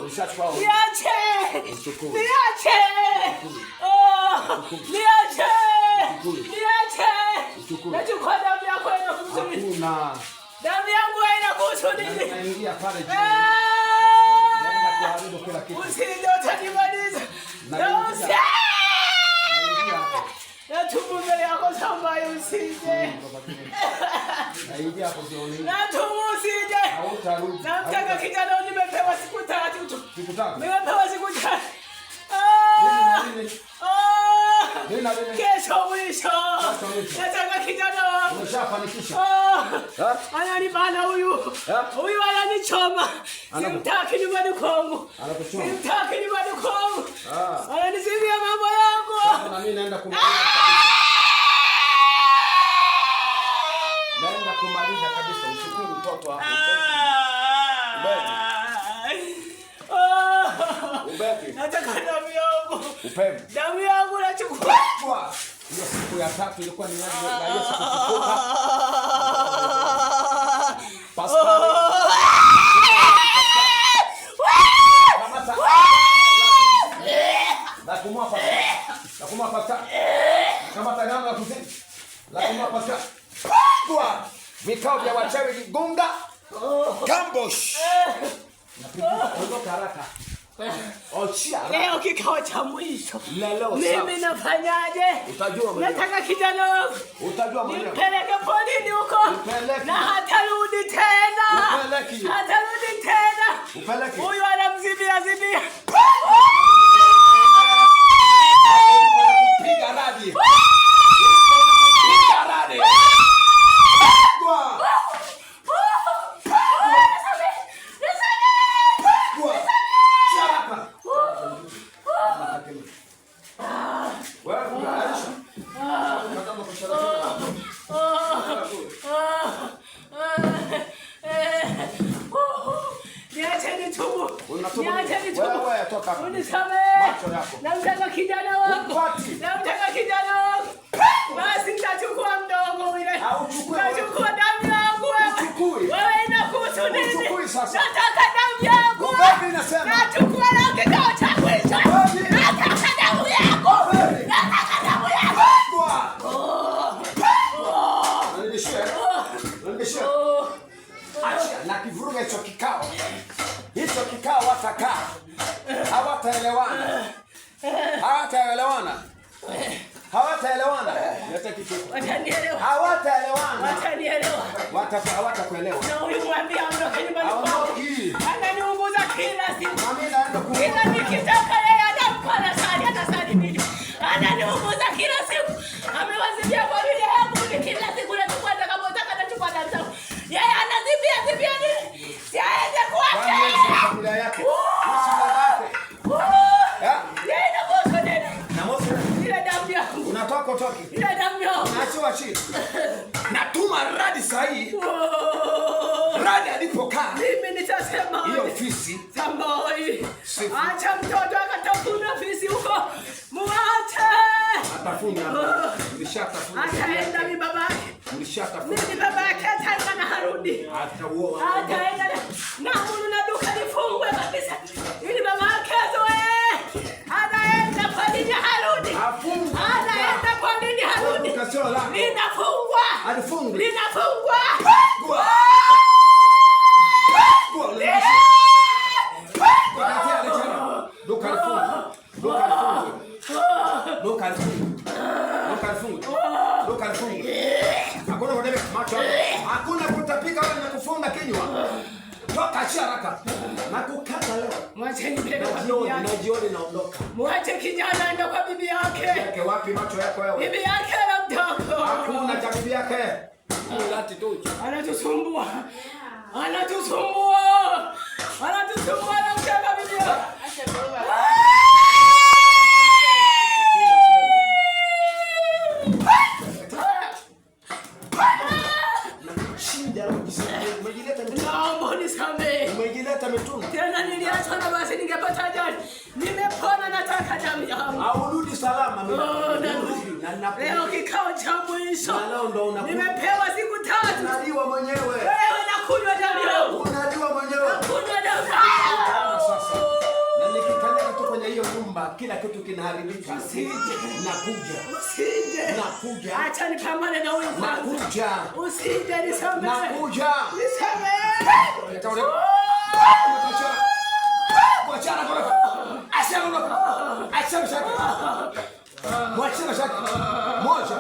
Ulishachukua. Niache. Uchukue. Niache. Oh, niache. Niache. Uchukue. Nachukua damu yako inakuhusu nini? Hakuna. Damu yangu inakuhusu nini? Naingia pale juu. Ah! Naenda kuharibu kila kitu. Usije utanimaliza. Na Na naingia. Naingia hapo. Natubu mbele yako Sambai, usije. Naingia hapo jioni. Natubu usije. Hautarudi. Namtaka kijana, nimepewa siku 3 tu. Siku 3. Nimepewa siku 3. Lini Ah! na lini? Ah! Lini na lini? Kesho mwisho. Kesho mwisho. Nataka kijana wangu. Umeshafanikisha. Ah! Ha? Ananibana huyu. Ha? Huyu ananichoma. Simtaki nyumbani kwangu. Anakuchoma. Simtaki nyumbani kwangu. Ah. Ananizimia mambo yangu. Na mimi naenda kumaliza. Naenda kumaliza kabisa. Uchukue mtoto hapo. Ah! Ubeki. Nataka damu yangu. Upewe. Damu yangu nachukua. Kwa hiyo siku ya tatu ilikuwa ni na Yesu kufufuka. Pascal. Kamata. La kumua Pascal. La kumua Pascal. Kamata gano la kuzini. La kumua Pascal. Pigwa. Vikao vya wachawi Igunga. Gambosh. Napiga ondoka haraka. Ochia. Leo kikao cha mwisho. Leo Mimi nafanyaje? Utajua mwenyewe. Nataka kijana wangu Utajua mwenyewe. nimpeleke polini huko. Upeleke. Na hatarudi tena. Upeleke. Hatarudi tena. Upeleke. Huyu anamzibia zibia. Piga radi. Piga radi. Pigwa. Pigwa. Chapa. Wewe Aisha. Kama kushara. Niache nitubu. Unatubu. Niache nitubu. Wewe toka hapa. Unisamehe. Macho yako. Namtaka kijana wangu. Upati. Namtaka kijana wangu. Basi nitachukua mdogo yule. Hauchukui wewe. Nitachukua damu yangu wewe. Uchukui. Wewe inakuhusu nini? Uchukui sasa. Nataka damu yangu. Ubebi inasema. Nachukua leo kikao cha mwisho. Ubebi. Nataka damu yangu. Ubebi. Nataka damu yangu. Pigwa. Unanibishia? Unanibishia? Achia, na kivuruga hicho kikao. Hicho kikao watakaa. Hawataelewana. Hawataelewana. Hawataelewana. Leta kitu. Watanielewa. Hawataelewana. Watanielewa. Hawatakuelewa. Na huyu mwambie aondoke nyumbani kwangu. Haondoki. Ananiunguza kila siku. Na mimi naenda ku Kila nikitoka yeye anamka anasali, anasali nini? Ananiunguza kila siku. Amewazibia familia yangu ni kila siku nachukua nitakapotaka nachukua damu zangu. Yeye anazibia zibia nini? Si aende kwake. Kwani yeye si familia yake? Yeye si baba yake. Eh? Yeye inakuhusu nini? Na Mose Ile damu yangu. unatoka utoki. Ile damu yangu. Naachiwa chini. Natuma radi sahihi. Radi alipokaa Mimi nitasema hiyo ofisi Sambai. Sifu. Acha mtoto akatafuna fisi huko. Muache. atafuna. Nilishatafuna. Ataenda mi babake. Nilishatafuna. Mimi babake ataenda na harudi. Atauoa. Ataenda na munu na duka lifungwe kabisa. Ili babake azoee. Anaenda kwa nini harudi? Afungwe. Anaenda kwa nini harudi? Duka sio lako. Linafungwa. Alifungwe. Linafungwa. Pigwa. Pigwa. Letea, letea. Duka lifungwe. Duka lifungwe. Duka lifungwe. Duka lifungwe. Duka lifungwe. Hakuna kutapika macho. Hakuna kutapika wala na kufunga kinywa. Toka achia haraka. Na kukata leo. Mwache nipeleke Na kwa bibi jioni, yake. na jioni naondoka. Mwache kijana aende kwa bibi yake. Yake wapi macho yako wewe? Bibi yake anamtaka. Hakuna cha bibi yake. Anatusumbua. Anatusumbua. Anatusumbua anamtaka bibi yake. Shida umejileta mituni. Naomba unisamehe. Umejileta mituni. Tena niliachwa na basi ningepata ajali. Nimepona, nataka damu yangu. Haurudi salama mimi. Oh, narudi. Na ninapo- Leo kikao cha mwisho. Na leo ndo unakunywa. Nimepewa siku 3. Unaliwa mwenyewe. Wewe nakunywa damu yangu. Unaliwa mwenyewe. Nakunywa damu yangu. Sasa. kila kitu kinaharibika. Usije. Nakuja. Usije. Nakuja. Acha nipambane na huyu kwanza. Nakuja. Usije, nisamehe. Nakuja. Nisamehe. Moja.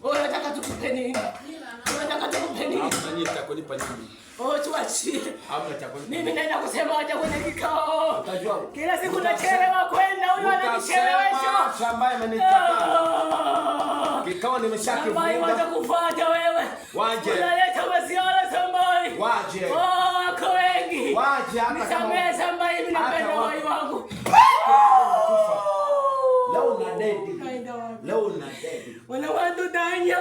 Unataka tukupe nini? Unataka tukupe nini? Hamna nyinyi cha kunipa nyinyi. Oh, tuachie. Hamna cha kunipa. Mimi naenda kusema wacha kwenye kikao. Utajua. Kila siku nachelewa kwenda, huyu ananichelewesha. Utasema ambaye amenikataa. Kikao Sambai nimeshakivuruga. watakufuata wewe. Waje. Unaleta masiara Sambai. Waje. Oh, wako wengi. Waje hata kama Nisamehe Sambai, mimi hata napenda wai wangu. Kufa. Leo na dedi. Kaenda wapi? Leo na dedi. Wala watu danya.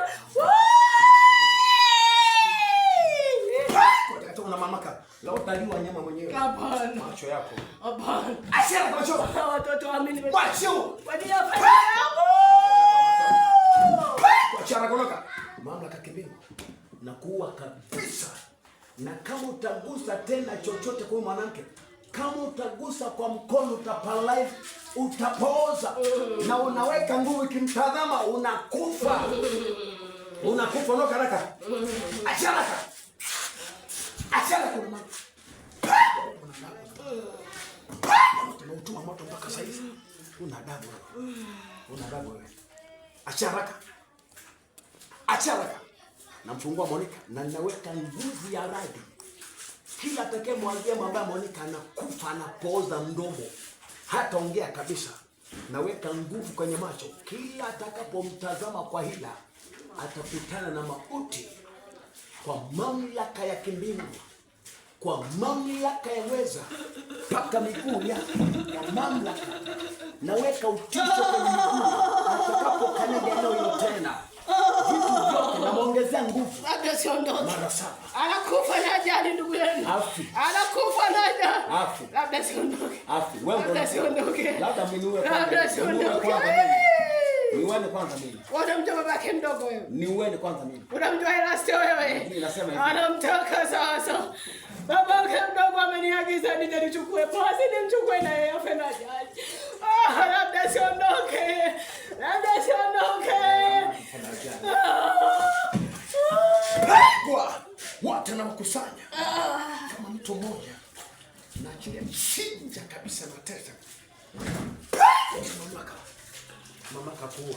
Una mamlaka. Leo utaliwa nyama mwenyewe. Hapana. Macho yako. Hapana. Achana kwa macho. Watoto wa mimi nime- Macho. Kwa ajili ya familia yangu. Achana kuondoka. Mamlaka kimbingu. Na kuua kabisa. Na kama utagusa tena chochote kwa mwanamke, kama utagusa kwa mkono utaparalyze, utapooza. Na unaweka nguvu ikimtazama unakufa. Unakufa, ondoka haraka. Achana haraka. Achana kwa mwanamke. Tumeutuma moto mpaka sasa hivi. Una adabu wewe. Una adabu wewe. Acha haraka. Acha haraka. Namfungua Monica na ninaweka nguvu ya radi. Kila atakayemwangia mwambia Monica anakufa, anapooza mdomo. Hataongea kabisa. Naweka nguvu kwenye macho. Kila atakapomtazama kwa hila atakutana na mauti. Kwa mamlaka ya kimbingu, kwa mamlaka ya weza, mpaka miguu yake, kwa mamlaka naweka utisho kwenye miguu atakapokanyaga eneo hilo tena, vitu vyote namwongezea nguvu Labda siondoke. mara 7. Anakufa na ajali ndugu yenu. Afi. Anakufa na ajali. Afi. Labda siondoke. Afi. Wewe Labda siondoke. Labda mniue kwanza. Labda Niue siondoke. kwanza mimi. Niueni kwanza mimi. Unamjua babake mdogo wewe. Niueni kwanza mimi. Unamjua Erasto wewe. Mimi nasema hivi. Anamtaka sasa. Babake mdogo ameniagiza nije nichukue pasi nimchukue na yeye afe na ajali. Ah, labda siondoke. Labda siondoke. Kwa wote nawakusanya kama mtu mmoja, na achilia chinja kabisa na tesa. Mamlaka, mamlaka kuua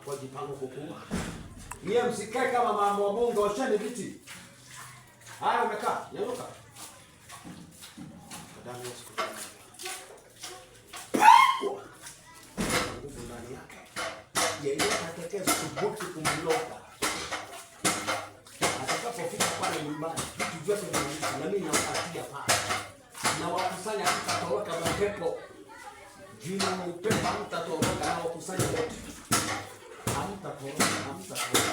kwa jipango kukuua. Nyie msikae kama mama wa Mungu, osheni viti. Haya, umekaa, nyanyuka. Damu ya Yesu. Nguvu ndani yake. Yeyote atakayethubutu kumloga atakapofika pale nyumbani, vitu vyote vinaisha, na mimi nawapatia pale. Na wakusanya, mtatoroka mapepo. Jina na upepo hamtatoroka, na wakusanya wote. Hamtatoroka, hamtatoroka.